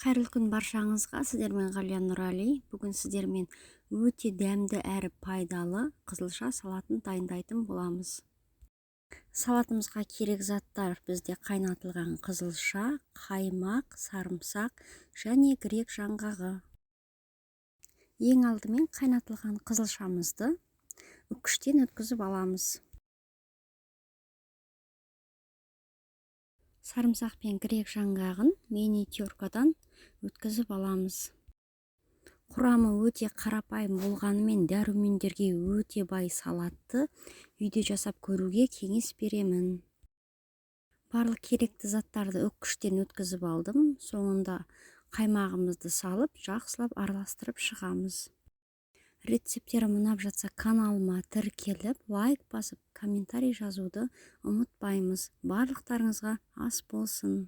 Қайырлы күн баршаңызға! Сіздермен Ғалия Нұрали. Бүгін сіздермен өте дәмді әрі пайдалы қызылша салатын дайындайтын боламыз. Салатымызға керек заттар: бізде қайнатылған қызылша, қаймақ, сарымсақ және грек жаңғағы. Ең алдымен қайнатылған қызылшамызды үккіштен өткізіп аламыз. Сарымсақ пен грек жаңғағын мини теркадан өткізіп аламыз. Құрамы өте қарапайым болғанымен, дәрумендерге өте бай салатты үйде жасап көруге кеңес беремін. Барлық керекті заттарды үккіштен өткізіп алдым. Соңында қаймағымызды салып, жақсылап араластырып шығамыз. Рецепттерім ұнап жатса, каналыма тіркеліп, лайк басып, комментарий жазуды ұмытпаймыз. Барлықтарыңызға ас болсын!